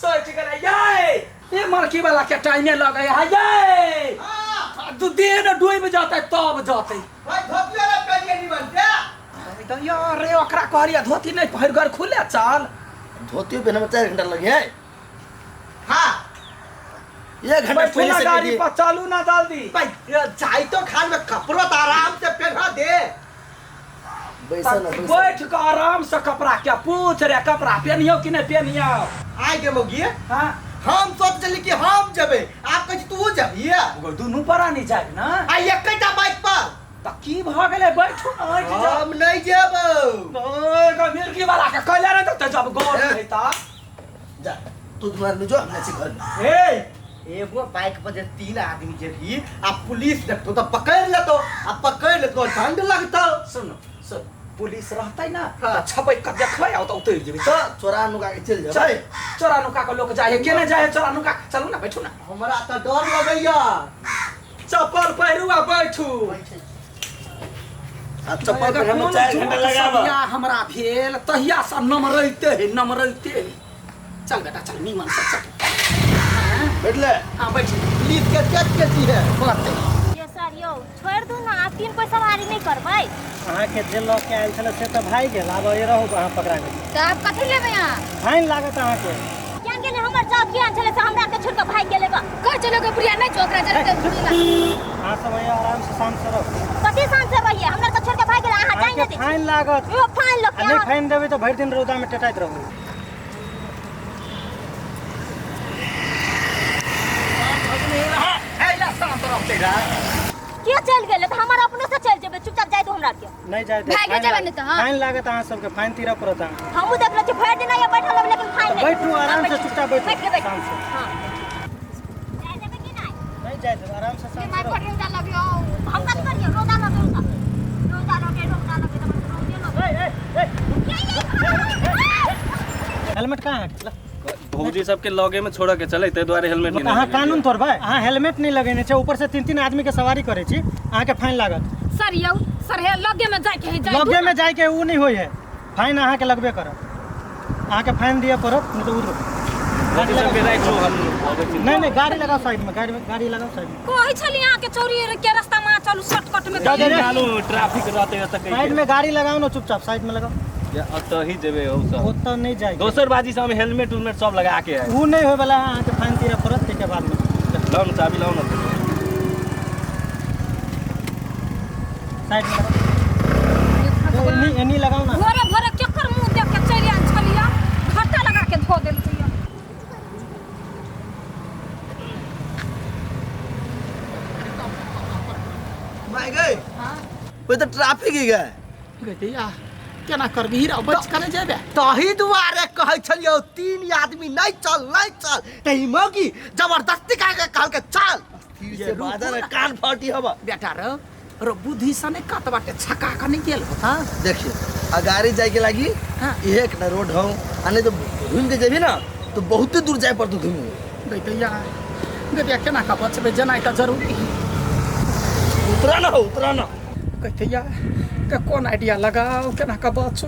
सटि गेलै यै। ए मरकी वाला के टाइमे लगै है यै। दू दिन डूबि जतै तब जतै। भाई धोती वाला पेनिए निमन से। तऽ यो रे ओकरा कहलियै धोती नहि पहिर घर खुले चल। धोती पहने में 4 घंटा लगे है। हाँ। 1 घंटा बैठू पहले ना से गाड़ी कहिए। पर चलू ना जल्दी। भाई जाई तो खान में कपड़ो तो आराम से पहना दे। बैसा ना बैसा। बैठ के आराम से कपड़ा के पूछ रे कपड़ा पेनियो कि नहीं पेनियो। आइ गे मौगी। हाँ। हम सोच चली कि हम जबे आप कहि तू जबिए। गो दुनू प्राणी जाब ना। आ एकटा बाइक पर। तऽ की भऽ गेलै बैठू ना ऐठ जाउ। हम नहीं जेबो। ओए गो मिर्गी वाला के कैले नहीं देते जब गोर नहीं ता। जा तू दुनू आदमी जो हम जाइ छी घर में। ए एगो बाइक पर जे 3 आदमी जेबही आ पुलिस देखतो तो पकड़ लेतो आ पकड़ लेतो दंड लगतो। सुन सुन पुलिस रहतै ना हाँ। तऽ छपैक के देखबै आ ओतऽ उतरि जेबै। चल चोरा नुका के चलि चल जेबै। चोरा नुका के लोक जाइ है केने जाइ है चोरा नुका के? चलू ना बैठू ना। हमरा तऽ डर लगैया। चप्पल पहिरू आ बैठू। आ चप्पल पहिरे में कोन 4 घंटा जुआक लगाब। सबिया हमरा भेल तहिया से नमरैते है नमरैते है। चल बेटा चल नीमन से चल। बैठले? हाँ बैठ। पुलिस के चेक के दी है। बात है। ये सर यौ छोड़ि दू ने आब 3 कोइ सवारी नहि करबै। अहाँके जे लऽ के आयल छलै से तऽ भागि गेल आब ए रहू अहाँ पकड़ा गेल। तऽ आब कथी लेबै अहाँ? फाइन लागत अहाँके। किया गेलै हमर जाउ किया छलै से हमरा के छोड़ि कऽ भागि गेलै बा। कहै छलै गो प्रिया नहि छौ ओकरा जल्दी अहाँ सब हैया आराम से शांत से रहू। कथी शांत से रहियै हमरा के छोड़ि कऽ भागि गेलै अहाँ जाइ अहाँके नहि दै छी। फाइन लागत। यौ फाइन लऽ आ के नहि अहाँ फाइन देबै तऽ भरि दिन रौदामे टेटाइत रहू। के चलि गेलै तऽ हमर अपनो से चलि जेबै चुपचाप जाय दू हमरा के। नहि जाय दे। भागि जेबै नहि तऽ, हाँ। फाइन लागत अहाँ सबके फाइन तीरऽ पड़त अहाँके। हमहूँ देख लै छी भरि दिन आइए बैठल रहबै लेकिन फाइन नहि। बैठू आराम से चुपचाप बैठू बैठ के बैठ। शांत से। हाँ। जाय देबै कि नहि? नहि जाय देबै आराम से शांत से माय रहू। पर रौदा लगियौ। हम कथी करियै रौदा लगै रौदा रौदा लगै रौदा लगै तऽ रौदे लगै। हेलमेट कहाँ है? ला। भौजी सबके लगे में छोड़ के चले ताहि दुआरे हेलमेट नहीं अहाँ कानून तोड़बै अहाँ हेलमेट नहीं लगेने छै ऊपर से 3-3 आदमी के सवारी करै छी अहाँके फाइन लागत। सर यौ सर हे लगे में जाय के है जाय लगे में जाय के उ नहीं होय है फाइन अहाँके लगबे करत अहाँके फाइन दिअ पड़त नहीं तऽ उधर भौजी सबके राखि लो हम अबै छी। नहीं नहीं गाड़ी लगाओ साइड में गाड़ी गाड़ी लगाओ साइड में। कहै छली अहाँ के चोरी के रास्ता में चलू शॉर्टकट में। जा, जा, जा। मालूम ट्रैफिक रहते तऽ साइड में गाड़ी लगाओ ना चुपचाप साइड में लगाओ। ओतऽ ही जेबै हम सब। ओतऽ नहीं जाय। दोसर बाजी से हम हेलमेट उलमेट सब लगा के आए। उ नहीं होय वाला है अहाँके फाइन दिअ पड़त ताहिके बाद में। लाउ ने चाबी लाउ ने। साइड में लगाओ। एनी एनी लगाओ ना। भोरे भोरे केकर मुंह देख के चलि आयल छलियै घाटा लगा के धो देलकै। माय गई। ओए तऽ ट्रैफिक ही गए। गैया केना करबी हीरा बच के नहि जेबे। तही दुआरे कहै छलियौ 3 आदमी नहीं चल नहीं चल तही मौगी जबरदस्ती कह के कहलकै चल। से बाजा रे कान फाटी हवा। बेटा रो रो बुद्धि से नहीं कत बाटे छका के नहीं गेल होता। देखिए आ गाड़ी जाए के लागी हाँ। इहे एक ना रोड हौ आ नहीं तो घूम के जेबी ना तो बहुत दूर जाए पड़तो घूम के। गैया गैया केना का बचबे जेनाइ तऽ जरूरी। उतरा ना हो उतरा ना। गैया के कोन आइडिया लगाओ केना का बचू।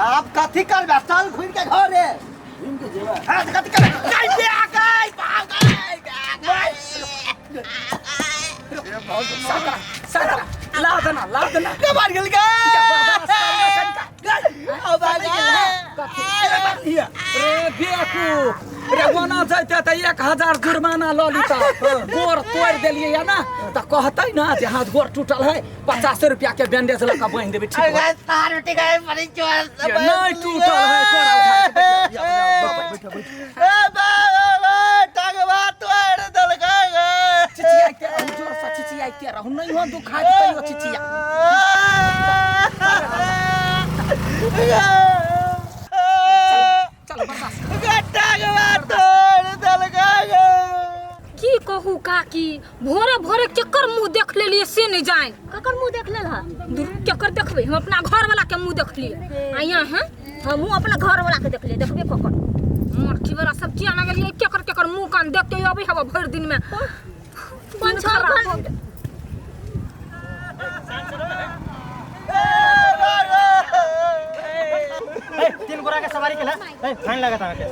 आप कथी करबे चल घूम के घरे। घूम के जेबा। हाँ, तो कथी करबे? गई बे, आ गई, भाग गई, आ गई। सातरा सातरा ला देना ला देना। के मार गेल गे? अब आ गेल। रे बेवकूफ रे ओना जैते तऽ 1000 जुर्माना लऽ लीता। गोर तोड़ि देलियै या ना तऽ कहतै ना जे हाथ गोर टूटल है 50 रुपया के बैंडेज लऽ कऽ बान्हि देबै ठीक होत। नहीं टूटल है कोरा उठा के बैठ। ए बा बा टांगवा तोड़ देलकै गे। चिचियाइते रहू जोर से चिचियाइते रहू नहीं हो दुखाइत तैयो चिचिया। चल बर्दाश्त कर। टांगवा तोड़ देलकै गे। की कहू काकी भोरे भोरे केकर मुंह देख लेलिए से नहीं जान। ककर मुंह देख लेल हन? दूर केकर देखबै हम अपना घर वाला के मुंह देखलिए। आ यहाँ हैं हमहूँ अपना घर वाला के देखलिए देखबे ककर। मरकी वाला सब किया ना गेलिए केकर केकर मुंह कान देख के अबै हवा भरि दिन में। कोन दिन छौ खराब घर? भऽ गेल। 3 गोरा के सवारी केला ए फाइन लागत अहाँ के।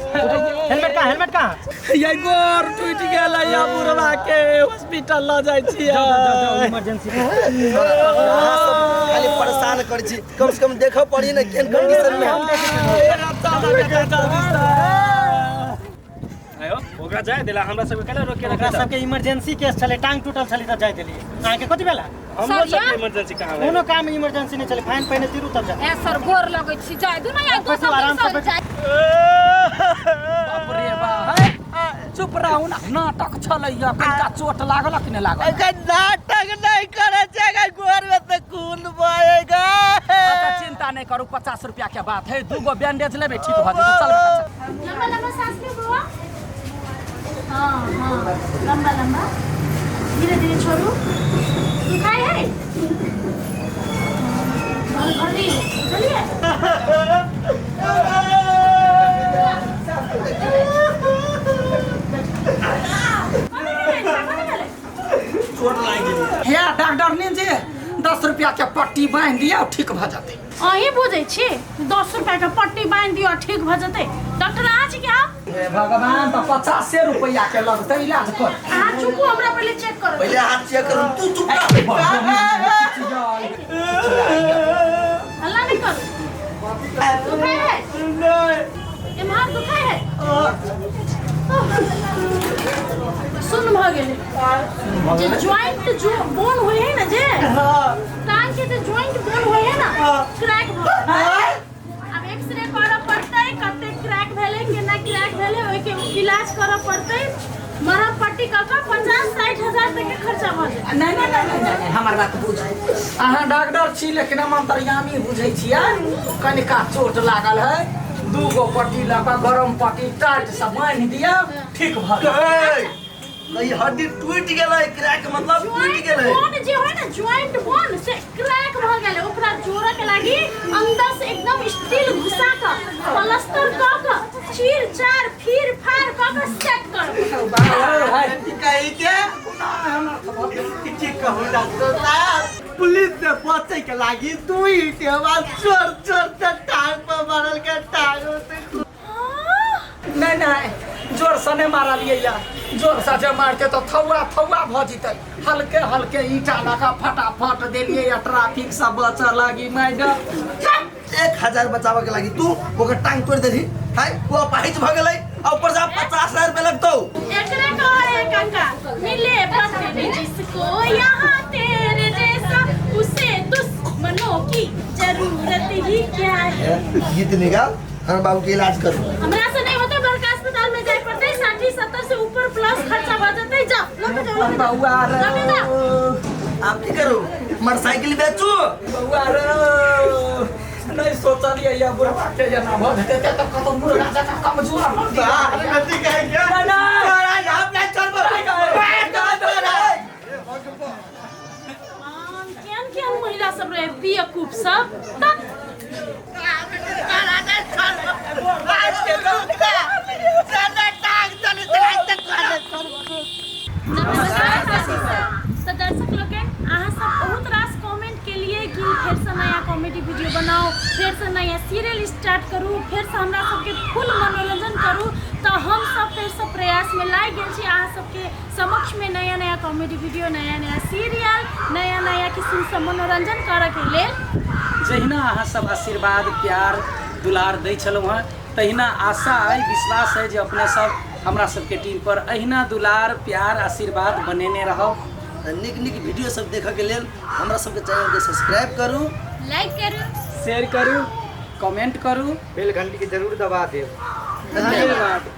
हेलमेट कहाँ, हेलमेट कहाँ? ये गोर टूटि गेल या बुढ़वा के हॉस्पिटल ल जाइ छियै। जाउ इमरजेंसी। अहाँ सब खाली परेशान करै छी, कम से कम देखऽ पड़ी ने केहन कंडीशन में। आयो ओकरा जाय देला, हमरा सबके केना रोक के ओकरा रखा? सबके इमरजेंसी केस छलै, टांग टूटल छलै तऽ जाय देलियै। अहाँके कथी भेला? हमरो सबके इमरजेंसी कहाँ भेल? कोनो काम इमरजेंसी नहि छलै, फाइन पहिने तीरू तब जा। ए सर गोर लगै छी, जाय दू ना यार, बैठू, दोसर आराम से दिन बैठू। जाय। बाप रे बाप, चुप रहू ना, नाटक छलैया, कनिका चोट लागल कि नहि लागल? नाटक नहीं करे छै, गोर में तऽ खून बहेगा। अच्छा चिंता नहीं करू, 50 रुपया के बात है, दूगो बैंडेज लेबै ठीक भऽ जेतै। चल बेटा, चल। लंबा लंबा सांस लो बउआ। हाँ हाँ, लंबा लंबा, धीरे धीरे छोड़ू। दुखाई है? भर भरी चलिए। हे डॉक्टर जी 10 रुपया के पट्टी बांधि दियौ ठीक भऽ जेतै। अहीं बुझै छी 10 रुपया के पट्टी बांधि दियौ ठीक भऽ जेतै? डॉक्टर अहाँ छी कि हम? हे भगवान, तऽ 50 रुपया के लगतै इलाज कर। अहाँ चुपू, हमरा पहिले चेक करू। पहिले हाथ चेक करू, तू चुप रह। हल्ला नहीं करू। दुखाई है? नहीं। एम्हर दुखाई है? सुन भऽ गेलै। जे ज्वाइंट जो बोन होय है ना, जे टांग के जे ज्वाइंट बोन होय है ना, क्रैक भऽ गेलै। आब एक्सरे करऽ पड़तै, कते क्रैक भेलै, केना क्रैक भेलै, ओहिके इलाज करऽ पड़तै। मरहम पट्टी कऽ कऽ 50-60 हजार तक के खर्चा भऽ जेतै। नहीं नहीं नहीं नहीं नहीं, हमर बात बुझू, अहाँ डॉक्टर छी लेकिन हम अंतर्यामी बुझै छियै। कनिका चोट लागल है, दूगो पट्टी लऽ कऽ गरम पट्टी टाइट से बान्हि दियौ ठीक भऽ जेतै। ई हड्डी टूटि गेलै, क्रैक मतलब टूटि ज्वाइंट गेलै। बोन जे होय ना, ज्वाइंट बोन से क्रैक भऽ गेलै। ओकरा जोड़ऽ के लागी अंदर से एकदम स्टील घुसा कऽ प्लास्टर कऽ कऽ चीर चार फीर फाड़ कऽ कऽ सेट कर। कही के की कहू डॉक्टर साहब, पुलिस से बचे के लागी दुई टेवा चोर चोर से टांग पर मारल के टांग से। नहीं नहीं, जोर से नहीं मारलियै या, जोर से जे मारते तो थौआ थौआ भऽ जेतै। हल्के हल्के ईंटा लगा फटाफट देलियै या ट्रैफिक से बचऽ लागी मैडम। 1000 बचाबऽ के लागी तू ओकर टांग तोड़ि देलही, हाय ओ अपाहिज भऽ गेलै आ ऊपर से 50 हजार रुपया लगतौ। एकरे कहै है काका, मिले पत्नी जिसको यहाँ तेरे जैसा, उसे दुश्मनों की जरूरत ही क्या है। गीत निकाल, हम बाबू के इलाज करू। हमरा से नहीं होते, बड़का अस्पताल में जाए पड़ते, 60-70 से ऊपर प्लस खर्चा भऽ जेतै। जाओ लऽ के जाओ, लऽ के जाओ। बौआ रे, लऽ के जाओ। आब की करू, मोटरसाइकिल बेचू? बौआ रे, नहीं सोचलियै या बुढ़वा के जेना भऽ जेतै तऽ कतौ मुर्गा जकाँ कमजोर भऽ जेतै। कथी कहे के? नहीं, नहीं। तोरा हम नहीं छोड़बो। केहन केहन महिला सब रहे बेवकूफ सब। तक नमस्कार साथी सब। तो दर्शक लोगन, अहाँ सब बहुत रास कमेंट के लिए कि फिर से नया कॉमेडी वीडियो बनाओ, फिर से नया सीरियल स्टार्ट करू, फिर से हमरा सबके फुल मनोरंजन करू। तो हम सब फिर से प्रयास में लागि गेल छी अहाँ सबके समक्ष में नया नया कॉमेडी वीडियो, नया नया सीरियल, नया नया किस्म से मनोरंजन करऽ के लेल। जहिना अहाँ सब आशीर्वाद प्यार दुलार दै छलहुँ हँ, तहिना आशा अइ, विश्वास है जे अपने सब हमरा सबके टीम पर अहिना दुलार प्यार आशीर्वाद बनेने रहब। नीक नीक वीडियो सब देखऽ के लेल हमरा सबके चैनल के सब्सक्राइब करू, लाइक करू, शेयर करू, कमेंट करू, बेल घंटी के जरूर दबा देब। धन्यवाद।